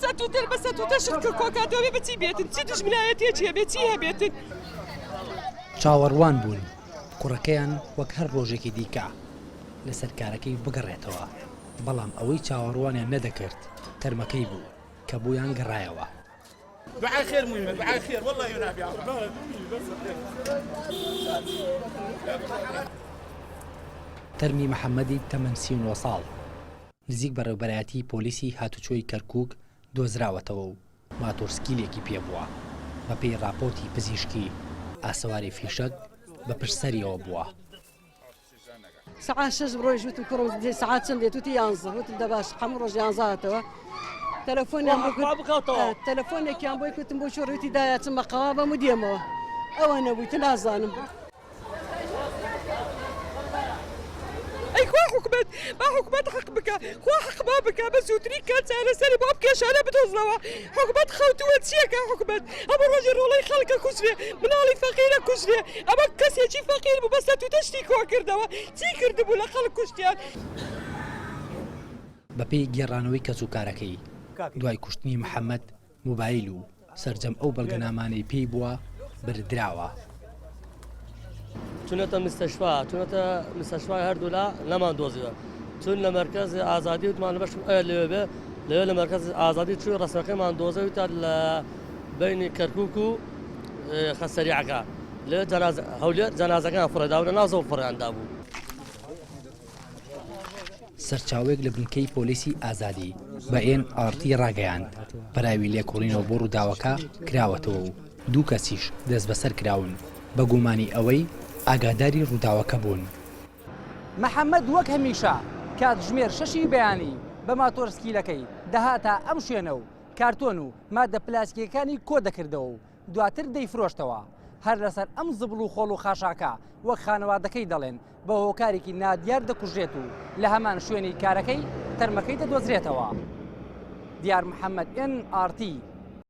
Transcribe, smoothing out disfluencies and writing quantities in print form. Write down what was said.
سەتوتر بە سەتوتە شت کە کۆکاتەوە بێ بە چی بێتن چی دوژمنایەتیەکی هەبێ چی هەبێتن. چاوەڕوان بوون کوڕەکەیان وەک هەر ڕۆژێکی دیکە لەسەر کارەکەی بگەڕێتەوە، بەڵام ئەوەی چاوەڕوانیان نەدەکرد تەرمەکەی بوو کە بۆیان گەڕایەوە. تەرمی محەمەدی تەمەن 39 ساڵ نزیک بەڕێوبەرایەتی پۆلیسی هاتوچۆی کەرکوک دۆزراوەتەوە و ماتۆرسکیلێکی پێبووە، بەپێی ڕاپۆرتی پزیشکی ئاسەواری فیشەک بە پشت سەریەوە بووە. سەعات شەش ڕۆیشت وتم کوڕم سەعات چەند دێت وتی یانزە وتم دە باش هەموو ڕۆژ یانزە هاتەوە تەلەفۆنیان بۆ کرد تەلەفۆنێکیان بۆی کوتم بۆ چۆ ڕوتی دایە چم بە قەوا بەم و دێمەوە ئەوە نەبووی تە نازانم. ئەی خوا حکومەت با حکومەت حەق بکە خوا حەق با بکە بە زووترین کات چارەسەری بۆ ئەم کێشانە بدۆزنەوە حکومەت خەوتووە چیەکە حکومەت هەموو ڕۆژی ڕۆڵەی خەڵکە کوژرێ مناڵی فەقیرە کوژرێ ئەمە کەسێکی فەقیر بوو بەس لە توتە شتی کۆ کردەوە چی کردبوو لە خەڵک کوشتیان. بەپێی گێڕانەوەی کەسوکارەکەی، دوای کوشتنی محەمەد مۆبایل و سەرجەم ئەو بەڵگەنامانەی پێی بووە بردراوە. چونەتە مستەشفا چونەتە مستەشفای هەردوولا نەمان دۆزیوە چون لە مەرکەزی ئازادی وتمان بەشم ئەوێ لەوێ بێ لەوێ لە مەرکەزی ئازادی چووی ڕەسمەکەمان دۆزەوی تا لە بینی کەرکوک و خەسەریعەکە لەوێ جەنازە هەولێر جەنازەکان فڕێداو لە ناو زەوڵ فڕێیان دابوو. سەرچاوەیەک لە بنکەی پۆلیسی ئازادی بە ئێن ئاڕ تی ڕاگەیاند، پەراوی لێکۆڵینەوە بۆ ڕووداوەکە کراوەتەوە و دوو کەسیش دەستبەسەر کراون بە گومانی ئەوەی ئاگاداری ڕووداوەکە بوون. محەمەد وەک هەمیشە کاتژمێر شەشی بەیانی بە ماتۆرسکیلەکەی دەهاتە ئەم شوێنە و کارتۆن و مادە پلاستیکیەکانی کۆدەکردەوە و دواتر دەیفرۆشتەوە. هەر لەسەر ئەم زبڵ و خۆڵ و خاشاکە وەک خانەوادەکەی دەڵێن بە هۆکارێکی نادیار دەکوژرێت و لە هەمان شوێنی کارەکەی تەرمەکەی دەدۆزرێتەوە. دیار محەمەد، ئێن ئاڕ تی.